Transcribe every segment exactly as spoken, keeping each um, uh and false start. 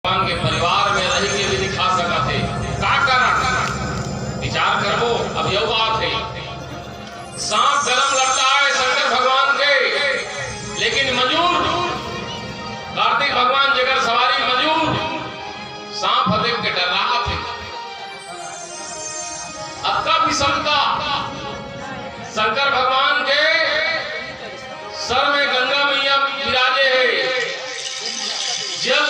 भगवान के परिवार में रह के भी नहीं खा सकत हे। का कारण? विचार करबो, अब यह बात है। सांप गरम लगता है शंकर भगवान के, लेकिन मजूर, कार्तिक भगवान जेकर सवारी मजूर, सांप ह देख के डर्रात हे। अतका विषमता शंकर भगवान के सर में गंगा मैया विराजे हे, जल,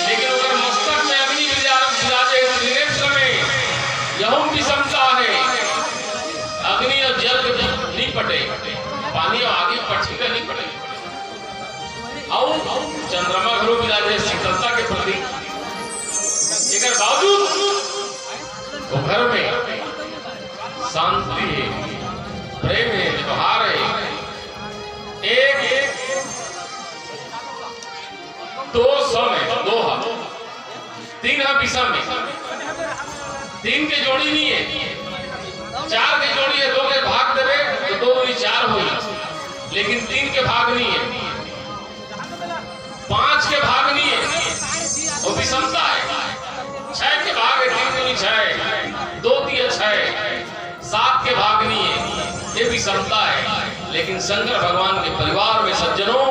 लेकिन ओकर मस्तक में अग्नि विराजे हे, त्रिनेत्र में यहू विषमता हे। अग्नि अउ जल के नहीं पटे, पानी अउ आगी पटही त नहीं पटे। अउ चंद्रमा घलो विराजे हे शीतलता के प्रतीक। एकर बावजूद वो घर में शांति हे, प्रेम हे, व्यवहार हे। एक, एक, दो सौ में दो ह, तीन ह विषम हे, तीन के जोड़ी नहीं हे, चार के जोड़ी हे, दो के भाग देबे त दो दूनी चार होही, लेकिन तीन के भाग नहीं हे। पांच के भाग नहीं हे, वो विषमता हे। छह के भाग हे, तीन दूनी छह, दो तिया छह, सात के भाग नहीं हे, ये विषमता हे। लेकिन शंकर भगवान के परिवार में, सज्जनों,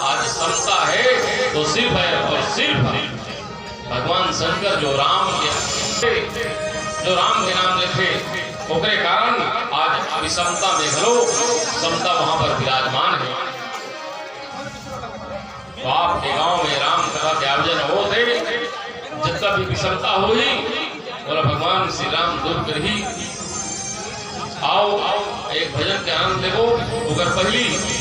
आज समता हे तो सिर्फ हे और सिर्फ भगवान शंकर जो राम के, जो राम के नाम लेथे, ओकरे कारण आज विषमता में घलो समता वहां पर विराजमान हे। तो आपके गांव में राम कथा के आयोजन होत हे, जतका भी विषमता होही, ओला भगवान श्री राम दूर करही। आओ, आओ, एक भजन के आनंद लेबो, ओकर पहिली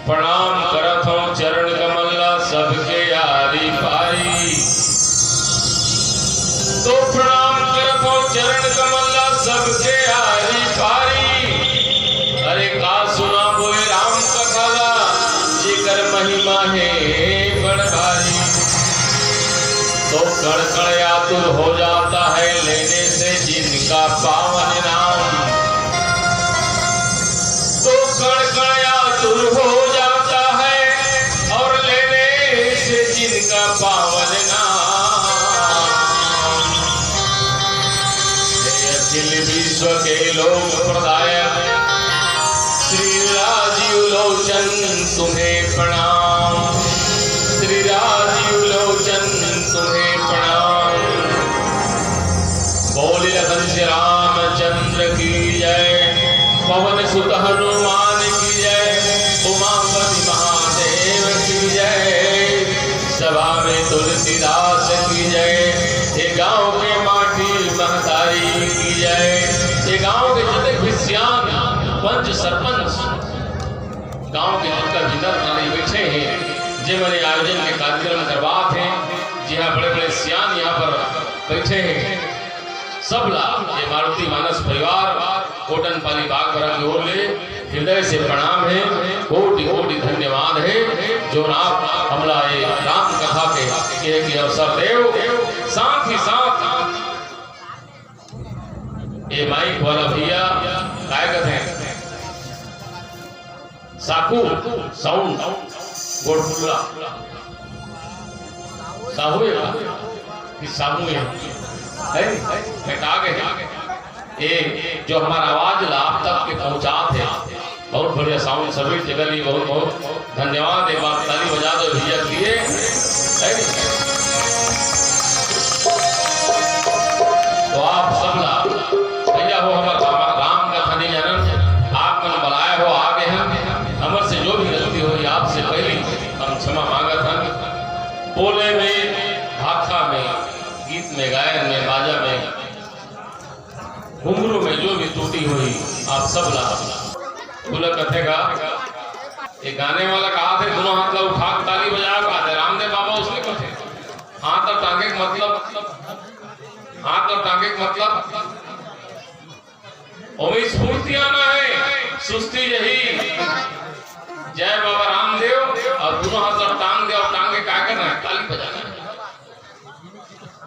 प्रणाम करत हूँ चरण कमल ला सबके आरी पारी। तो प्रणाम करत हूँ चरण कमल ला सबके आरी पारी। अरे का सुनाबो ए राम कथा ला, जेकर महिमा हे बड़ भारी। तो कण कण आतुर हो जाता है लेने से जिनका पावन नाम। तो कण कण आतुर हो जाता है और लेने से जिनका पावन नाम। हे अखिल विश्व के लोक प्रदायक श्री राजीव लोचन तुम्हें प्रणाम, श्री राजीव लोचन तुम्हें प्रणाम। बोल लखन श्री रामचंद्र की जय, पवन सुत हनुमान की जय, उमापति महादेव की जय, सभा में तुलसीदास की जय, ये गांव के माटी महतारी की जय, ये गांव के जतक भी सियान, पंच, सरपंच, गांव के जतका भी नर नारी बैठे हे, जे मने आयोजन के कार्यक्रम करवात हे, जिहां बड़े-बड़े सियान यहां पर बैठे हे, सब ला ये मारुति मानस परिवार कोटनपाली बागभरा की ओर ले हृदय से प्रणाम हे, कोटि कोटि धन्यवाद हे, जो आप हमला ये राम कथा के, के, के अवसर देव। साथ ही साथ ये माइक वाला भैया काय कथे, साकू साउंड गोरखपुरा, साहू हे का? कि सामू हे? हे? मैं कहा गए? ये जो हमारा आवाज ला आप तक के पहुंचात हे, बहुत बढ़िया साउंड सर्विस, जेकर लिए बहुत बहुत धन्यवाद। एक बार ताली बजा दो भैया के लिए। है? तो आप सब ला, भैया हो, हमर राम, राम कथा नहीं जानन, आप मन बुलाए हो, आ गए हैं। हमर से जो भी गलती होही, आपसे पहले हम क्षमा मांगत हन। बोले में, भाखा में, गीत में, गायन में, बाजा में, घुंघरू में जो भी त्रुटि होही, आप सब ला। बोला कथे का, ये गाने वाला कहा थे, दोनों हाथ ला उठा के ताली बजाओ, कहा थे रामदेव बाबा, उसने कथे, हाथ और टांगे के मतलब, हाथ और टांगे के मतलब, ओमे स्फूर्ति आना है, सुस्ती यही। जय बाबा रामदेव, और दोनों हाथ ला टांग दे, और टांग के क्या करना है? ताली बजाना है।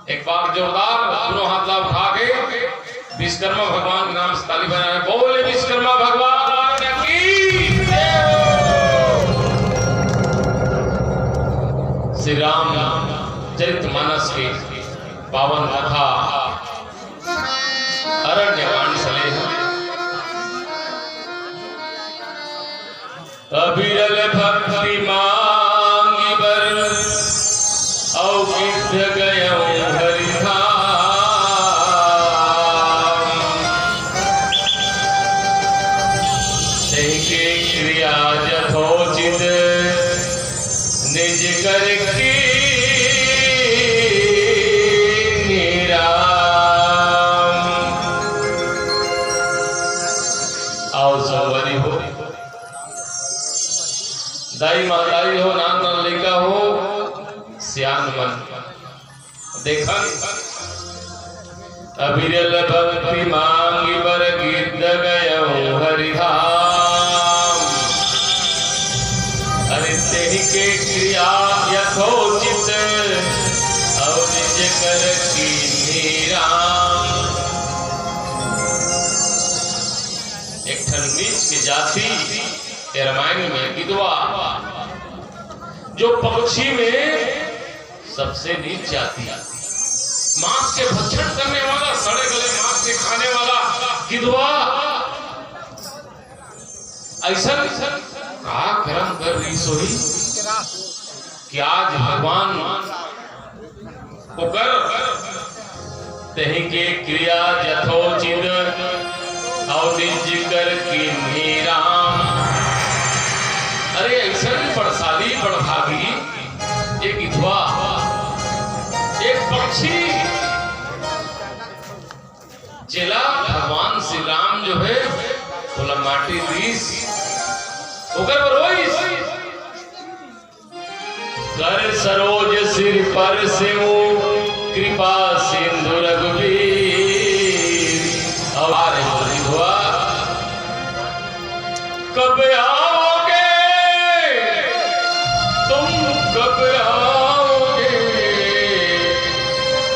एक बार जोरदार दोनों हाथ ला उठा के विश्वकर्मा भगवान के नाम से ताली बजाना है। बोले विश्वकर्मा भगवान की जय हो। राम चरित मानस के पावन कथा अरण्य कांड से ले अविरल भक्ति मांगी बर, अउ गिद्ध गयउँ हरि धाम। तेहि के क्रिया यथोचित, निज कर कीन्ही राम। आओ संगवारी हो, दाई महतारी हो, नान नान लइका हो, सियान मन देखन। अविरल भक्ति मांगी बर, गिद्ध गयउँ हरि धाम। अरे तेहि के क्रिया यथोचित, अउ निज कर कीन्ही राम। एक ठन नीच के जाति, ये रामायण में गिदवा, जो पक्षी में सबसे नीच जाति, मांस के भक्षण करने वाला, सड़े गले मांस के खाने वाला गिदवा, अइसन का करम कर रहिस होही कि आज भगवान ओकर तेहि के क्रिया यथोचित, अउ निज कर कीन्ही राम। अरे अइसन बड़शाली बड़भागी, एक गिधवा, एक पक्षी, जेला भगवान श्री राम जो हे, ओला माटी दीस, ओकर बर रोइस। कर सरोज सिर परसेउ कृपा सिंधु रघुबीर। अउ अरे गिधवा, कब आओगे तुम, कब आओगे?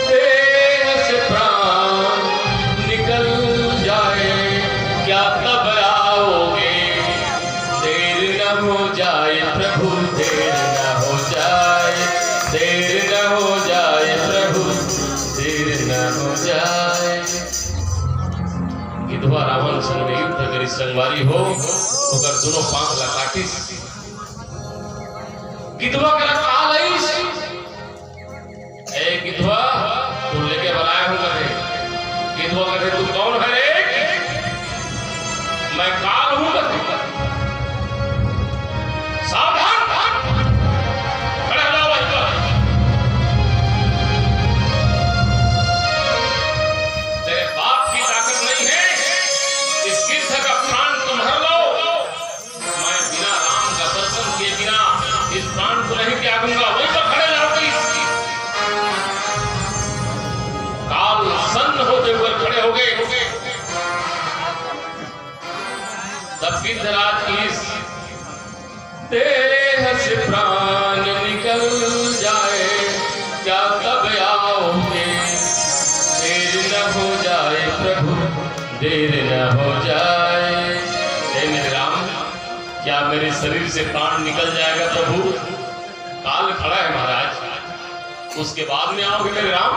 देह से प्राण निकल जाए, क्या तब आओगे? देर न हो जाए प्रभु, देर न हो जाए, देर न हो जाए प्रभु, देर न हो जाए। गिधवा रावण संग में युद्ध करिस संगवारी हो, ओकर दुनों पांख ला काटिस। गिधवा करा काल आइस, ए गिधवा, तू लेके बलाए हूँ कथे। गिधवा कथे, तू कौन है रे? मैं काल हूँ कथे। सावधान! खड़ा हो जाओ वहीं पर। तेरे बाप की ताकत नहीं है, इस गिद्ध का प्राण तुम हर लो। मैं बिना राम का दर्शन किए बिना इस प्राण को नहीं त्यागूंगा। वहीं पर खड़े रहो। काल सन्न होते हुए खड़े हो गए। तब गिद्धराज की इस देह से प्राण निकल जाए, क्या तब आओगे? देर न हो जाए प्रभु, देर न हो जाए। हे मेरे राम, क्या मेरे शरीर से प्राण निकल जाएगा प्रभु? काल खड़ा है महाराज, उसके बाद में आओगे मेरे राम?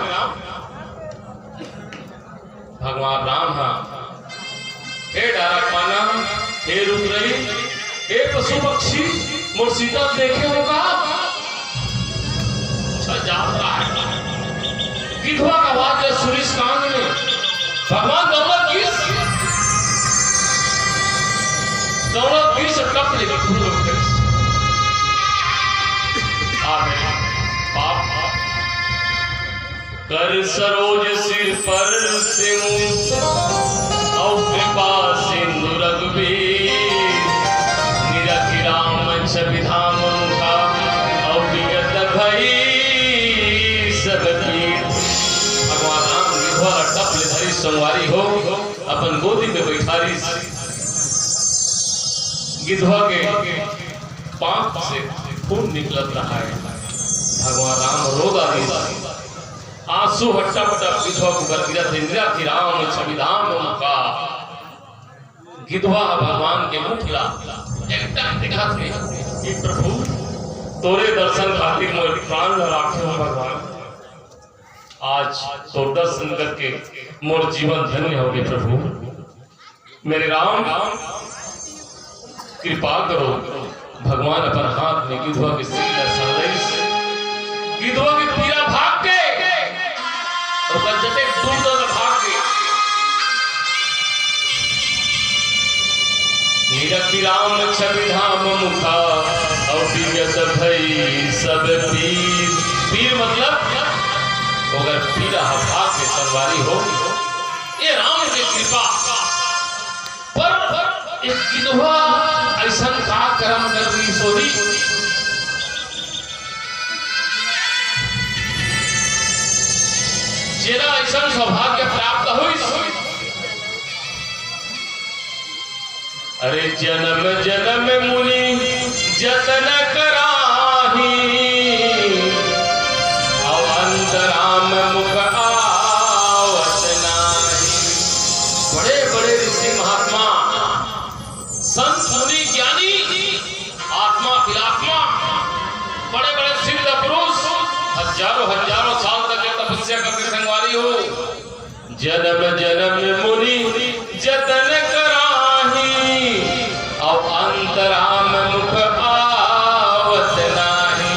भगवान राम हा, हे डारा पाना, हे रुद्रई, हे पशु पक्षी, मोर सीता देखे हो का? अच्छा, जात रहा है। गिधवा का आवाज जब सुनिस कान में, भगवान दौड़त गिस, दौड़त गिस, टप ले फूल उठ गइस। आ गए। बाप, कर सरोज सिर परसेउ, अउ कृपा सिंधु रघुबीर। निरखि राम छवि धाम मुखा, अउ विगत भई सब पीर। भगवान राम गिधवा ला टप ले धरिस संगवारी हो, अपन गोदी में बैठारिस। गिधवा के पांख से खून निकलत रहा है। भगवान राम रो डारिस। आंसू ह टप टप गिधवा के ऊपर गिरत हे। निरखि राम छवि धाम मुखा। गिधवा ह भगवान के मुख ला एकदम देखत हे कि प्रभु, तोरे दर्शन खातिर मोर प्राण ल राखे हो भगवान। आज तोर दर्शन करके मोर जीवन धन्य हो गे प्रभु। मेरे राम, कृपा करो। भगवान अपन हाथ में गिधवा के सिर ल सहलइस। गिधवा के पीरा भाग गे, ओकर जतेक दुख दर्द भाग गे। निरखि राम छवि धाम मुखा, अउ विगत भई सब पीर। पीर मतलब ओकर पीरा ह भाग गे संगवारी हो। ये राम के कृपा। पर एक गिधवा अइसन का करम कर रहिस होही, जेला अइसन सौभाग्य प्राप्त होइस। अरे जनम जनम मुनि जतन कराही, अउ अंत राम मुख आवत नाही। बड़े बड़े ऋषि महात्मा, संत मुनि ज्ञानी, आत्मा पिलात्मा, बड़े बड़े सिद्ध पुरुष हजारों हजारों साल तक ये तपस्या करके संगवारी हो। जनम जनम मुनि जतन कराही, अउ अंत राम मुख आवत नाही।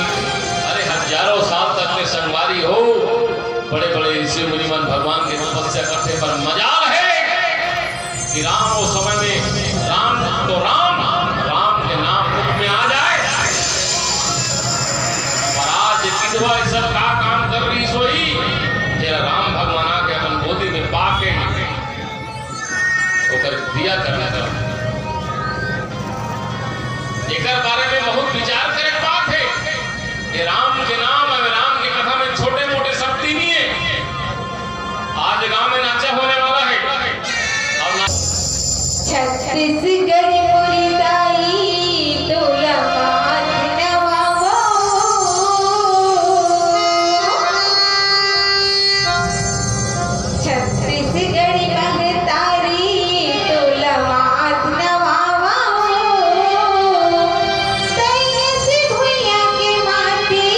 अरे हजारों साल तक के संगवारी हो, बड़े बड़े ऋषि मुनि मन भगवान के तपस्या करथे, पर मजाल हे कि राम ओ समय में, राम तो राम, राम के नाम मुख में आ जाए। पर आज गिधवा अइसन का काम कर रहिस होही, जेला राम भगवान आके अपन गोदी में पाके ओकर क्रियाकरम कर। एकर बारे में बहुत विचार करे के बात हे। ये राम के नाम अउ राम के कथा में छोटे मोटे शक्ति नहीं है। आज गांव में नाचा होने वाला है। अब ना छत्तीसगढ़ मोरी दाई, तोला माथ नवावो। छत्तीसगढ़ महतारी, तोला माथ नवावो। तैं से भुइयां के माटी,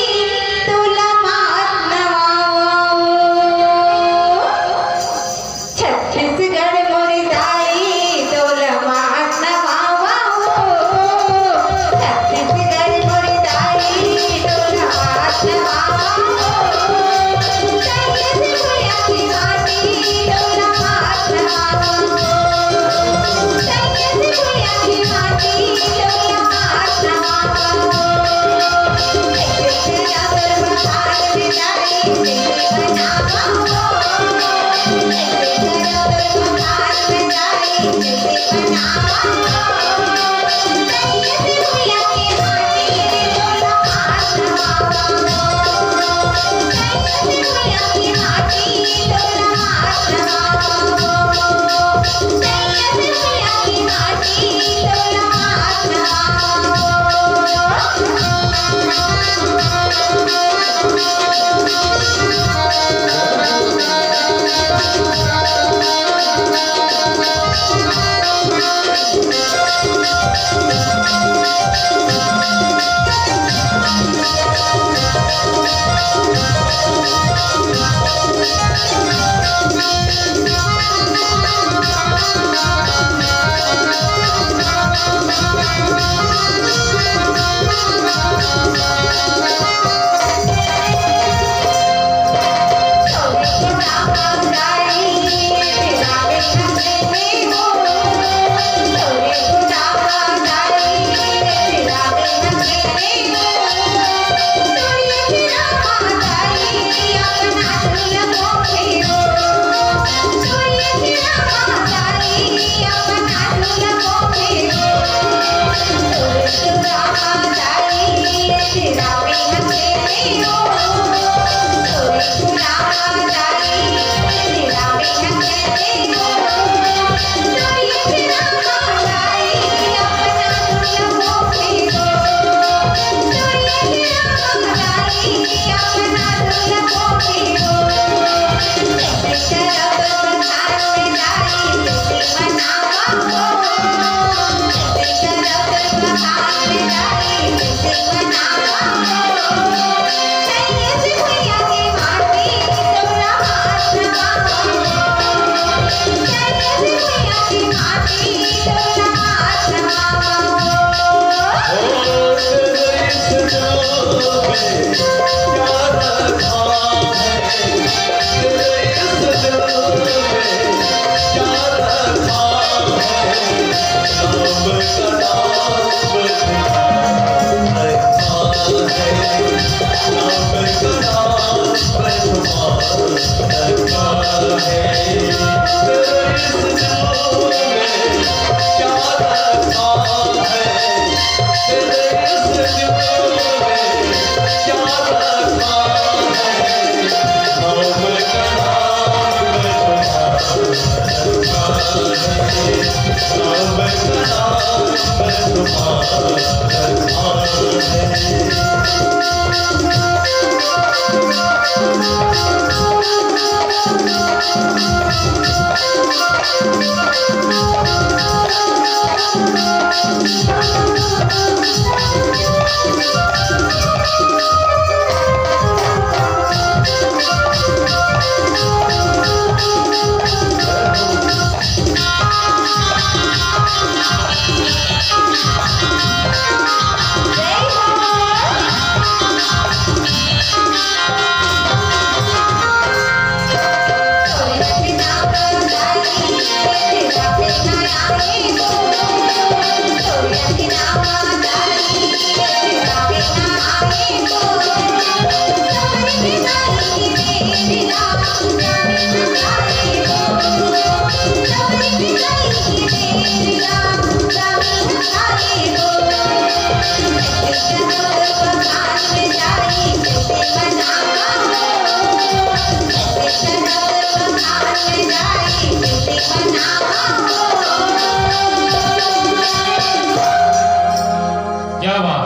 क्या बात।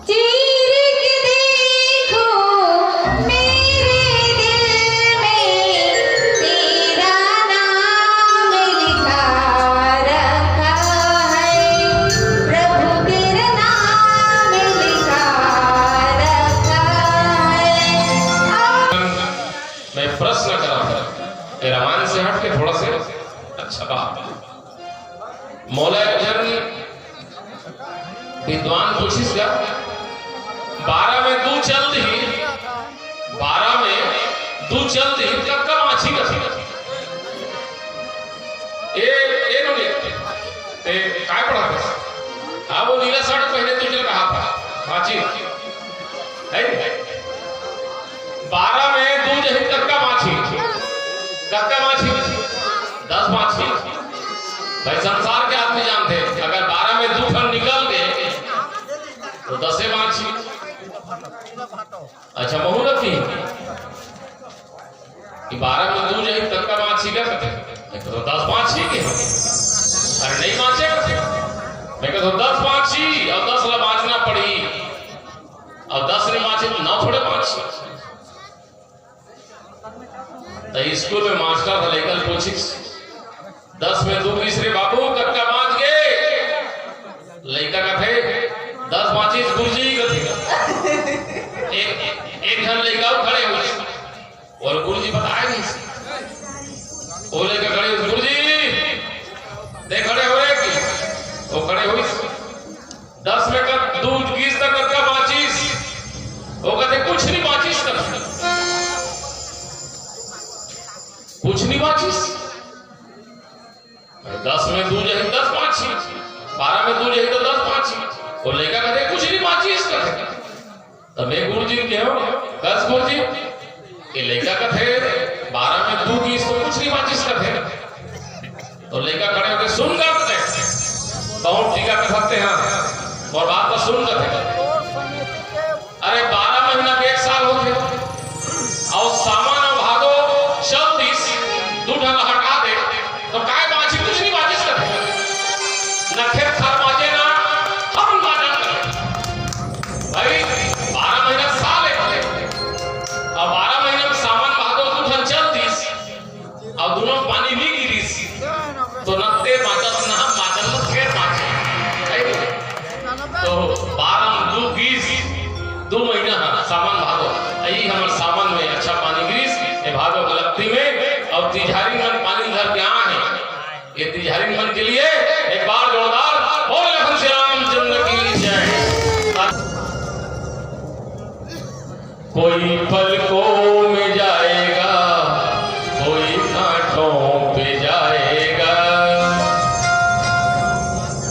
चीर के देखो, मेरे दिल में तेरा नाम लिखा रखा है, प्रभु तेरा नाम लिखा रखा है। मैं प्रश्न करा था, ये रामायण से हट के थोड़ा सा। अच्छा, वाह। मोला एक झन विद्वान पूछिस गा, बारह में दू चल दिही, बारह में दू चल दिही, कतका बाँचही कथे? ए, ए नोनी, ते काय पढ़ा था? हाँ, वो नीला शर्ट पहने तू चल कहा था, बाँचही, है? बारह में दू जही, कतका बाँचही? कतका बाँचही? दस बाँचही। भाई, संसार के आदमी जानथे, अगर बारह में दू ठन निकल गे, तो दसे बाँचही। अच्छा, महूँ रखी कि बारह में दू जही, कतका बाँचही का? मैं कथों, दस बाँचही के। अरे, नहीं बाँचे कथे। मैं कथों, दस बाँचही, अउ दस ला बाँचना पड़ही। अउ दस नहीं बाँचे, तो नौ थोड़े बाँचही। त स्कूल में मास्टर ह लइका ल पूछिस, "दस में दू गिस रे बाबू, कतका बाँच गे?" लइका कथे, "दस बाँचिस गुरुजी," कथे। एक, एक झन लइका अउ खड़े होइस, अउ गुरुजी बताय नइ। ओ लइका खड़े होइस, "गुरुजी, ते खड़े हो रे," कि ओ खड़े होइस। दस में कत-, दू गिस त कतका बाँचिस? ओ कथे, "कुछ नहीं बाँचिस कथे।" कुछ नहीं बाँचिस? दस में दू जही, दस बाँचही, बारह में दू जही त दस बाँचही। ओ लइका कथे, "कुछ नहीं बाँचिस कथे।" त मैं गुरुजी ल केहेंव, "कस गुरुजी, ये लइका कथे, बारह में दू गिस त कुछ नहीं बाँचिस कथे।" त लइका खड़े होके, "सुन गा कथे, बहुत ठीक कथस तें हा, मोर बात ला सुन कथे। अरे, बारह महीना के एक साल होथे, अउ सावन अउ भादो चल दिस, दू ठन ला हटा दे, त काय बाँचही? कुछ नहीं बाँचिस कथे। न खेत खार बाँचे, न हमन बाँचन कथे। भाई, बारह महीना साल हे, अउ बारह महीना में सावन भादो दू ठन चल दिस, अउ दूनों पानी नइ गिरिस, त न तें बाँचस, न हम बाँचन, न खेत बाँचे। हे नहीं? त बारह में दू गिस, दू महीना ह सावन भादो, अई हमर सावन में अच्छा पानी गिरिस, ए भादो के लकती में, अउ तिजहारी मन पानी धर के आए हे। ये तिजहारी मन के लिए एक बार जोरदार बोल, लखन श्री रामचंद्र की जय। कोई पलकों में जाएगा, कोई कांटों पे जाएगा,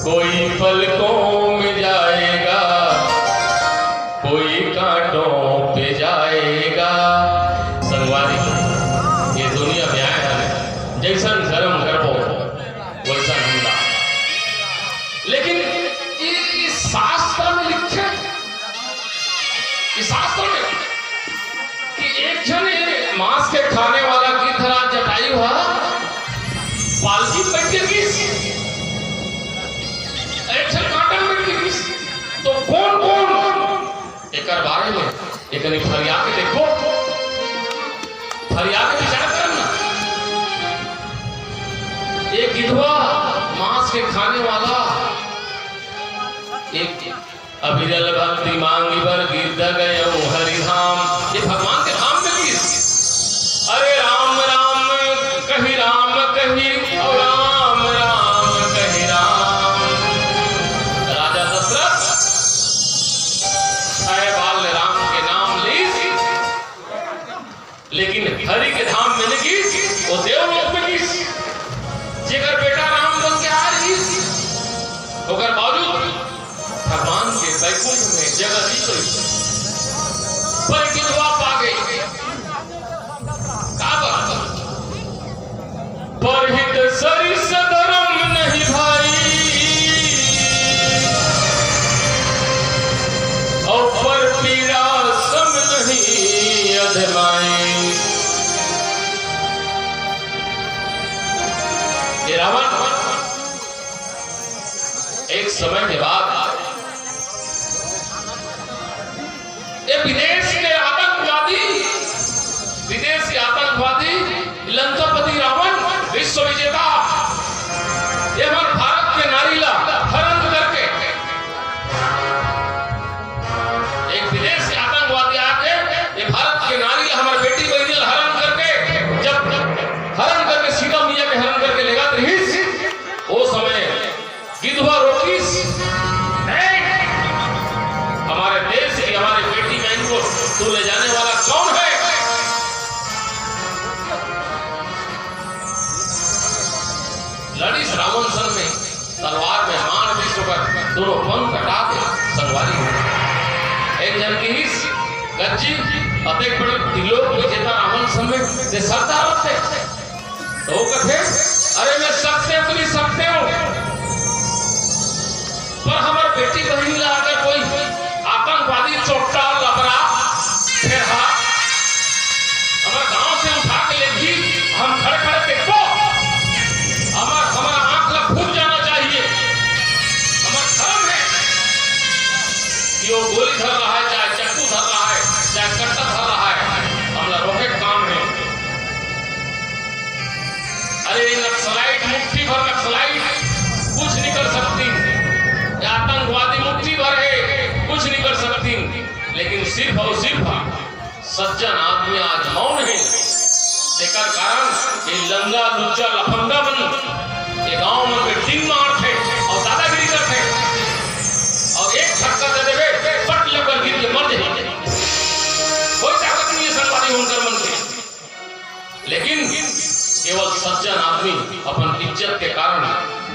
कोई पलकों में जाएगा, कोई कांटों पे जाएगा। संगवारी, ये दुनिया में आए हैं, जैसन कर्म करबो, वैसन हमला। लेकिन ये, ये शास्त्र में लिखे, ये शास्त्र में कि एक झन ये मांस के खाने वाला गिद्धराज जटायु ह पालकी बैठ के गिस, एक झन कांटा बैठ के गिस, तो कौन कौन एकर बारे में एकनी फरिया के देखो, फरिया के विचार करना। एक गिद्धवा मांस के खाने वाला, एक अविरल भक्ति मांगी बर गिद्ध गयौ हरिधाम। ये भगवान के धाम में गिस। अरे राम राम कहि राम कहि, और राम राम कहि राम। राजा दशरथ छह बार ले राम के नाम लीस, लेकिन हरि के धाम में नइ गिस, वो देवलोक में गिस। जेकर बेटा राम बन के आ रहिस, ओकर बावजूद भगवान के बैकुंठ में जगह नइ पइस। पर गिद्धवा पा गे। काबर? परहित सरिस धरम नहीं भाई, और पर पीड़ा सम नहीं अधमाई। ये रावण एक समय के बाद ये विदेश के आतंकवादी, विदेश के आतंकवादी लंकापति रावण विश्व विजेता, ये हमर भारत के नारी ला हरण करके, एक विदेश के आतंकवादी आके ये भारत के नारी ला, हमर बेटी बहिनी ला हरण करके, जब हरण करके सीता मैया के हरण करके लेगात रहिस, वो समय गिद्धवा रोकिस, "नहीं, हमारे देश की, हमारी बेटी बहन को तू ले जाने वाला कौन है?" लड़िस रावण संग में, तलवार में मार दिस ओकर दोनों पंख कटा के। संगवारी हो, एक झन किहिस, "गज्जी, अतेक बड़े त्रिलोक विजेता रावण संग में ते सरदार होते?" तो वो कथे, "अरे मैं सत्य हूँ, सकते हूँ, पर हमर बेटी बहिनी ला अगर कोई आतंकवादी चोट्टा लबरा फेरहा हमर गांव से उठा के लेगही, हम खड़े खड़े देखबो, हमर, हमारा आंख ला फूट जाना चाहिए, हमर धर्म है कि वो गोली धर रहा है, चाहे चक्कू धर रहा है, चाहे कट्टा धर रहा है, हमला रोके के काम है।" अरे, ये नक्सलाइट, मुट्ठी भर नक्सलाइट कुछ नहीं कर सकती, ये आतंकवादी मुट्ठी भर है, कुछ नहीं कर सकती, लेकिन सिर्फ और सिर्फ सज्जन आदमी आज मौन है। तेकर कारण ये लंगा, लुच्चा, लफंगा मन ये गांव मन में टीम मारथे और दादागिरी करथे, और एक धक्का दे देबे, पट लग कर गिर के मर जाए। कोई ताकत नहीं है संगवारी उनकर मन के। लेकिन केवल सज्जन आदमी अपन इज्जत के कारण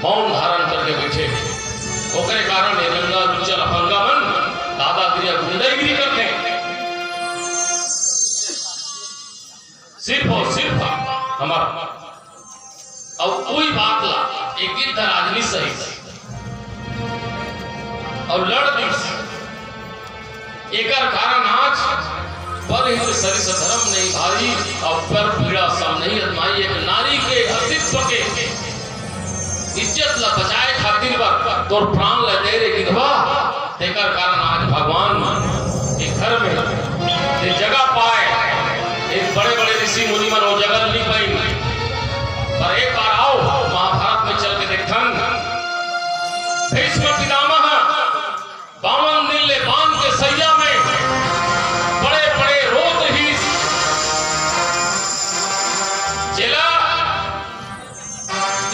मौन धारण करके बैठे हे। ओकरे कारण ये लंगा, लुच्चा, लफंगा मन दादागिरी या गुंडागिरी करथे। सिर्फ और सिर्फ हमारा, और कोई बात ला एक गिद्ध राजनी सही और लड़ दिस। एकर कारण आज परहित सरिस धरम नहीं भाई, और पर पीड़ा सम नहीं अधमाई। एक नारी के अस्तित्व के इज्जत ला बचाए खातिर बर तोर प्राण ला दे रे गिद्धवा। तेकर कारण आज भगवान के घर में ये जगह पाए। एक बड़े बड़े ऋषि मुनि मन वो जगह नहीं पाई। पर एक बार आओ, महाभारत में चल के देखथन, भीष्म पितामह बावन दिन ले बांध के सैया में बड़े बड़े रोत रहिस। जेला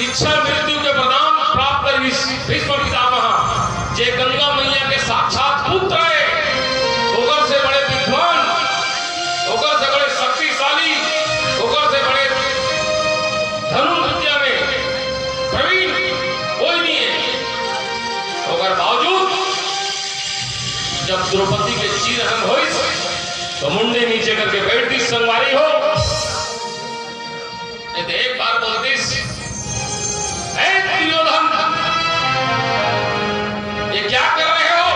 इच्छा मृत्यु के वरदान प्राप्त रहिस भीष्म पितामह, जे गंगा मैया के साक्षात पुत्र है, ओकर से बड़े विद्वान जब द्रौपदी के चीरहरण होइस, तो मुंडी नीचे करके बैठ दिस, संगवारी हो। नहीं तो एक बार बोल दिस, "ए दुर्योधन, ये क्या कर रहे हो?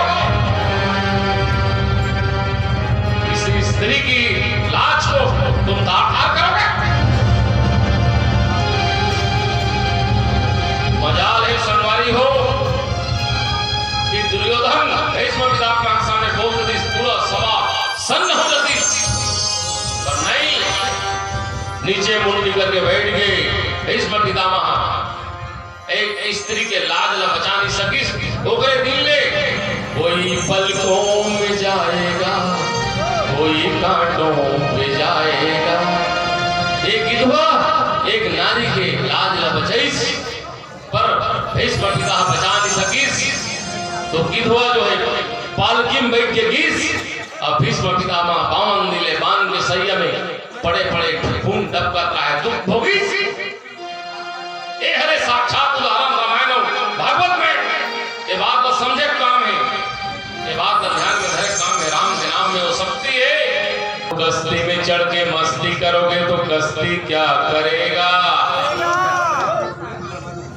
किसी स्त्री की लाज को तुम तार तार करोगे?" मजाल है, संगवारी हो, कि दुर्योधन भीष्म पितामह के सामने बोल दिस, पूरा सभा सन्न हो जाती, पर नहीं, नीचे मुंडी करके बैठ गए भीष्म पितामह। एक स्त्री के लाज ला बचा नहीं सकिस, ओकरे दिन ले कोई पलकों में जाएगा, कोई कांटों पे जाएगा। एक विधवा, एक नारी के लाज ला बचाइस, पर भीष्म पिता बचा नहीं सकिस, तो विधवा जो है पालकी में बैठ के गिस, अब भीष्म पितामह बावन दिन ले बान के सैया में पड़े पड़े खून टपकत रहे, दुख भोगिस। ए हरे साक्षात उदाहरण रामायण अउ भागवत में। ये बात तो समझे काम है, ये बात तो ध्यान में धरे काम है। राम के नाम में वो शक्ति है। कश्ती में चढ़ के मस्ती करोगे तो कश्ती क्या करेगा?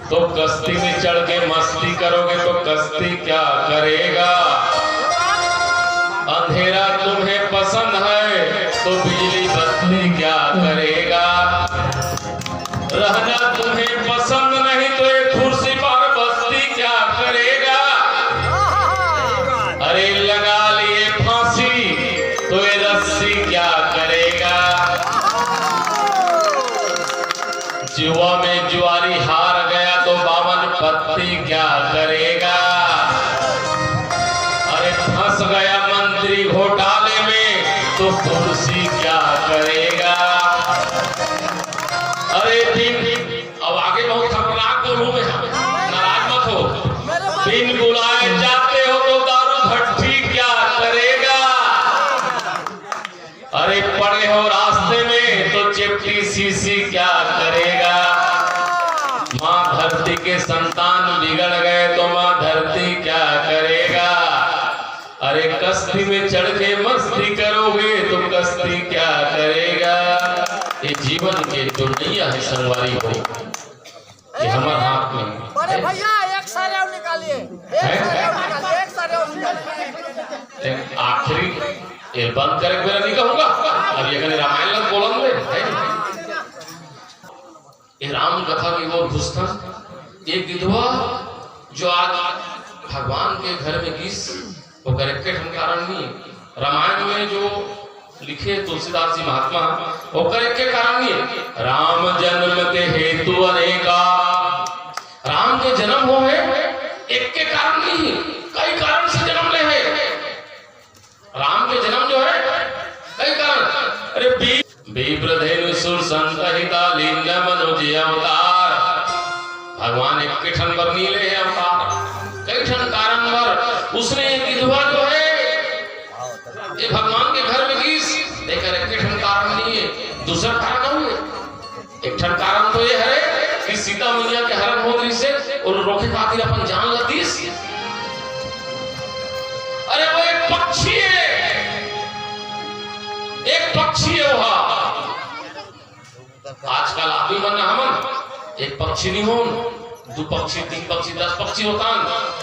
तो कश्ती में चढ़ के मस्ती करोगे तो कश्ती क्या करेगा? अंधेरा तुम्हें पसंद है तो बिजली बत्ती क्या करेगा? रहना तुम्हें पसंद नहीं तो एक कुर्सी पर बस्ती क्या करेगा? अरे लगा लिए फांसी तो ये रस्सी क्या करेगा? जुआ में जुआरी हार गया तो बावन पत्ती क्या करेगा? अरे फंस गया मंत्री घोटाले में तो कुर्सी क्या करेगा? अरे दिन, अब आगे बहुत खतरनाक बोलूं मैं, नाराज मत हो। बिन बुलाए जाते हो तो दारू भट्टी क्या करेगा? अरे पड़े हो रास्ते में तो चिपटी सीसी क्या करेगा? माँ धरती के संतान बिगड़ गए तो माँ धरती क्या करेगा? अरे कश्ती में चढ़ के मस्ती करोगे तो कश्ती क्या करेगा? ये जीवन के जो नैया है संगवारी हो, ये हमर हाथ में बड़े है। भैया, एक सारे और निकालिए, एक है? सारे और निकालिए, एक सारे और निकालिए। एक आखिरी, ये बंद करे के बेरा नहीं कहूंगा, अब ये कने रामायण लग बोलन दे, है? ये राम कथा की ओर घुसता, एक विधवा जो आज भगवान के घर में गिस, ओकर एक ठन कारण नहीं है। रामायण में जो लिखे तुलसीदास जी महात्मा, ओकर एक के कारण नहीं है। राम जन्म के हेतु अनेका, राम के जन्म हो है, एक के कारण नहीं है, कई कारण से जन्म ले है। राम के जन्म जो है, कई कारण। अरे वी-, विप्र धेनु सुर संत हिता लीन मनुज अवतार। भगवान एक के ठन बर नहीं ले है अवतार, कई ठन कारण बर। उसने एक विधवा जो है, ये भगवान के घर में गिस, एकर एक ठन कारण नहीं है, दूसरा कारण नहीं है। एक ठन कारण तो ये है कि सीता मैया के हरण हो रहिस हे, ओला रोके खातिर अपन जान ला दिस। अरे वो एक पक्षी है, एक पक्षी है वो। आजकल आदमी मन हमन एक पक्षी नहीं होन, दू पक्षी, तीन पक्षी, दस पक्षी होतन।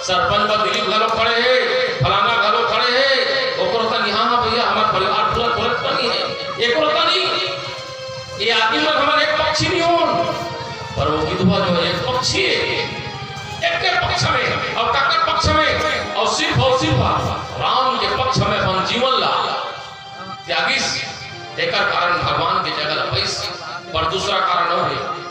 सरपंच बर दिलीप घलो खड़े हे, फलाना घलो खड़े हे, ओकर होता नहीं, हाँ, हाँ भैया, हमार परिवार पूरा तुरंत बनी है, एको होता नहीं। ये आदमी मन हमन एक पक्षी नहीं होन, पर वो विधवा जो है एक पक्षी है, एक के पक्ष में और काकर पक्ष में, और सिर्फ और सिर्फ राम के पक्ष में अपन जीवन ला त्यागिस, तेकर कारण भगवान के जगह ला पाइस। पर दूसरा कारण और है,